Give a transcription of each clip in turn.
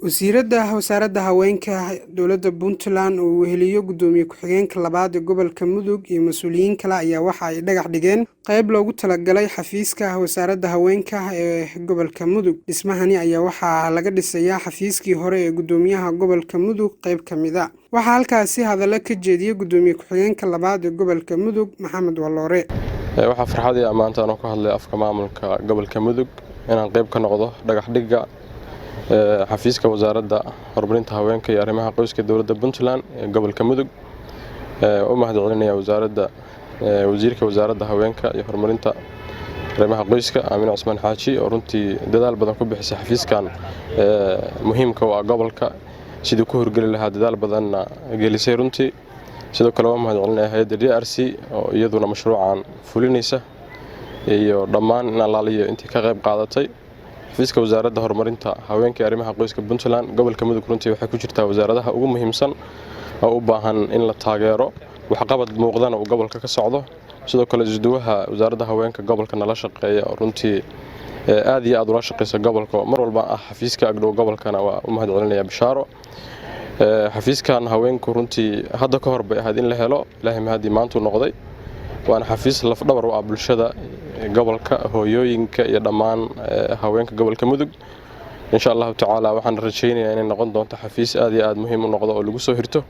Wasiiradda Wasaaradda Haweenka Dowladda Puntland oo weheliyo Gudoomiye ku-xigeenka labaad ee gobolka Mudug iyo mas-uuliyiin kale ayaa waxa ay dhagax dhigeen qayb loogu talagalay xafiiska Wasaaradda Haweenka ee gobolka Mudug. Dhismahani ayaa waxaa laga dhisayaa xafiiskii hore ee Gudoomiyaha gobolka Mudug qayb ka mid a. Waxaa halkaasi hadallo ka jeediyey Gudoomiye ku-xigeenka labaad ee gobolka Mudug, Maxamed Waloore. Waxaa farxad iyo ammaanta anoo ka hadlay afka maamulka gobolka Mudug inaan qayb ka noqdo dhagax dhigga xafiiska Wasaaradda Horumarinta Haweenka iyo Arrimaha Qoyska Dowladda Puntland ee gobolka Mudug. U mahad celinaya wasaaradda, wasiirka Wasaaradda Haweenka iyo Horumarinta Arrimaha Qoyska, Aamine Cusmaan Xaaji, oo runtii dadaal badan ku bixisay xafiiskan muhiimka u ah gobolka sidii ku horgeli lahaa, dadaal badanna gelisay runtii. Sidoo kale waa mahad celinaya hay-adda DRC oo iyaduna mashruucan fulinaysa iyo dhammaan in allaaliyo intii ka qayb qaadatay. Xafiiska Wasaaradda Horumarinta Haweenka iyo Arrimaha Qoyska Puntland gobolka Mudug runtii waxay ku jirtaa wasaaradaha ugu muhiimsan oo u baahan in la taageero, waxqabad muuqdana uu gobolka ka socdo. Sidoo kale isduwaha Wasaaradda Haweenka gobolka nala shaqeeya oo runtii aad iyo aad ula shaqeysa gobolka, mar walba ah xafiiska agdhow gobolkana, waa u mahad celinaya Bishaaro. Xafiiskan haweenku runtii hadda ka hor bay ahayd in la helo, Ilaahay mahadii maantuu noqday, waana xafiis lafdhabar u ah bulshada gobolka, hooyooyinka iyo dhammaan haweenka gobolka Mudug. Insha Allahu tacaala waxaan rajaynayaa inay noqon doonto xafiis aad iyo aad muhiim u noqdo oo lagu soo hirto.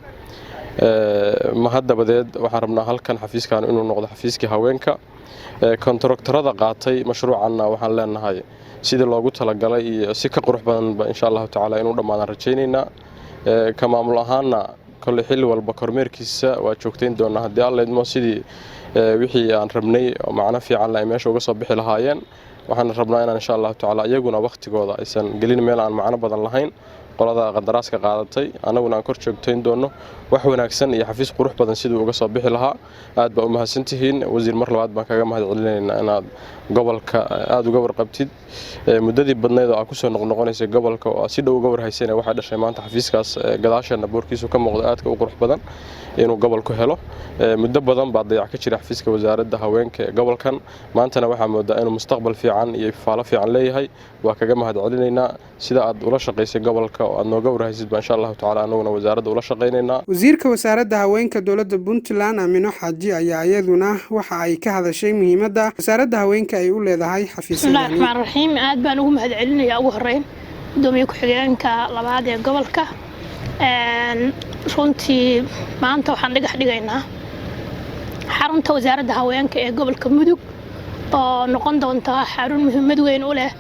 Mahad dabadeed, waxaan rabnaa halkan xafiiskan inuu noqdo xafiiskii haweenka. Kontraktarada qaatay mashruucanna waxaan leenahay sidii loogu talagalay iyo si ka qurux badanba insha Allahu tacaala inuu dhammaadaan rajaynaynaa. Ka maamul ahaanna kolley xilli walba kormeerkiisa waa joogtayn doonaa haddii Alla idmo, sidii wixii aan rabnay oo macno fiican ay meesha uga soo bixi lahaayeen. Waxaan rabnaa inaan insha Allahu tacaala iyaguna wakhtigooda aysan gelin meel aan macno badan lahayn, qolada qandaraaska qaadatay, annaguna aan kor joogtayn doono wax wanaagsan iyo xafiis qurux badan siduu uga soo bixi lahaa. Aad baa u mahadsantihiin wasiir, mar labaad baan kaga mahad celinaynaa inaad gobolka aada uga warqabtid. Muddadii badnayd oo aad kusoo noqnoqonaysay gobolka oo aad si dhow uga warhaysayna, waxay dhashay maanta xafiiskaas gadaasheena boorkiisu ka muuqdo, aadka u qurux badan, inuu gobolku helo. Muddo badan baa dayac ka jira xafiiska Wasaaradda Haweenka ee gobolkan, maantana waxaa moodaa inuu mustaqbal fiican iyo ifaalo fiican leeyahay. Waa kaga mahad celinaynaa sida aad ula shaqaysay gobolka oo aad nooga warhaysid baa insha Allahu tacala annaguna wasaaradda ula shaqaynaynaa. Wasiirka Wasaaradda Haweenka Dowladda Puntland, Aamino Xaaji, ayaa iyaduna waxa ay ka hadashay muhiimadda Wasaaradda Haweenka ay u leedahay Bismillahi xafiisyadani. Raxmaan raxiim. Aad baan ugu mahad celinayaa ugu horeyn gudoomiye ku-xigeenka labaad ee gobolka. Runtii maanta waxaan dhagax dhigaynaa xarunta Wasaaradda Haweenka ee gobolka Mudug oo noqon doonta xarun muhiimad weyn u leh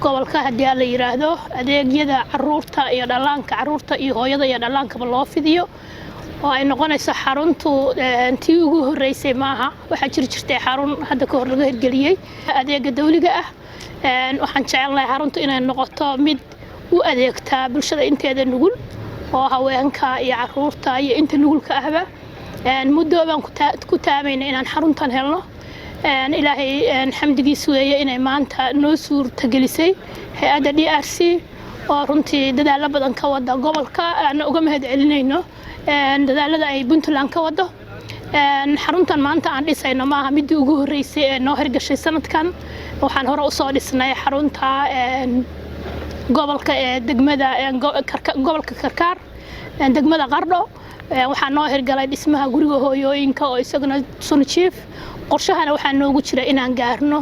gobolka haddii aan la yiraahdo adeegyada caruurta iyo dhallaanka, caruurta iyo hooyada iyo dhallaankaba loo fidiyo, oo ay noqonayso xaruntu tii ugu horreysay maaha. Waxaa jiri jirtay xarun hadda ka hor laga hirgeliyey adeega dawliga ah. Waxaan jecelnahay xaruntu inay noqoto mid u adeegtaa bulshada inteeda nugul oo haweenka iyo caruurta iyo inta nugulka ahba. Muddo baan ku taamayna inaan xaruntan helno. Ilaahay xamdigiis weeye inay maanta noo suurtagelisay hay-adda DRC oo runtii dadaalo badan ka wada gobolka, aana uga mahad celinayno dadaalada ay Puntland ka wado. Xaruntan maanta aan dhisayno maaha midii ugu horreysay ee noo hirgashay sanadkan. Waxaan hore usoo dhisnay xarunta gobolka ee degmada gobolka Karkaar, degmada Qardho. Waxaa noo hirgalay dhismaha guriga hooyooyinka oo isaguna Sunijiif. Qorshahana waxaa noogu jira inaan gaarno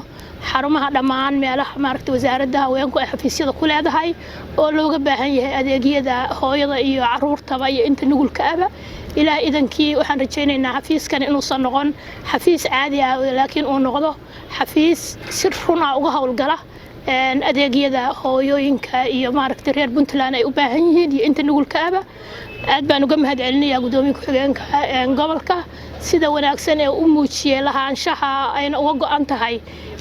xarumaha dhammaan meelaha maaragta Wasaaradda Haweenku ay xafiisyada ku leedahay oo looga baahan yahay adeegyada hooyada iyo caruurtaba iyo inta nugulka ahba. Ilaah idankii, waxaan rajaynaynaa xafiiskan inuusan noqon xafiis caadi ah, laakiin uu noqdo xafiis si run ah uga howlgala adeegyada hooyooyinka iyo maaragta reer Puntland ay u baahan yihiin iyo inta nugulka ahba. Aad baan uga mahad celinayaa gudoomiye ku-xigeenka gobolka sida wanaagsan ee u muujiyey lahaanshaha ayna uga go-an tahay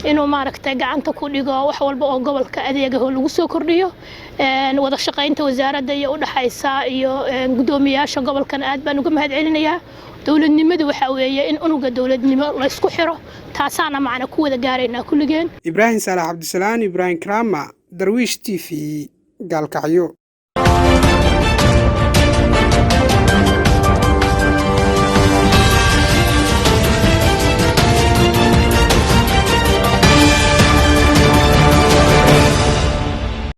inuu maaragtay gacanta ku dhigo wax walba oo gobolka adeegaho lagu soo kordhiyo. Wada shaqaynta wasaaradda iyo udhaxaysa iyo gudoomiyaasha gobolkan aad baan uga mahad celinayaa. Dowladnimadu waxaa weeye in unuga dowladnimo laysku xiro, taasaana macna ku wada gaaraynaa kulligeen. Ibraahim Saalax Cabdisalaan, Ibraahim Karama, Darwiish TV, Gaalkacyo.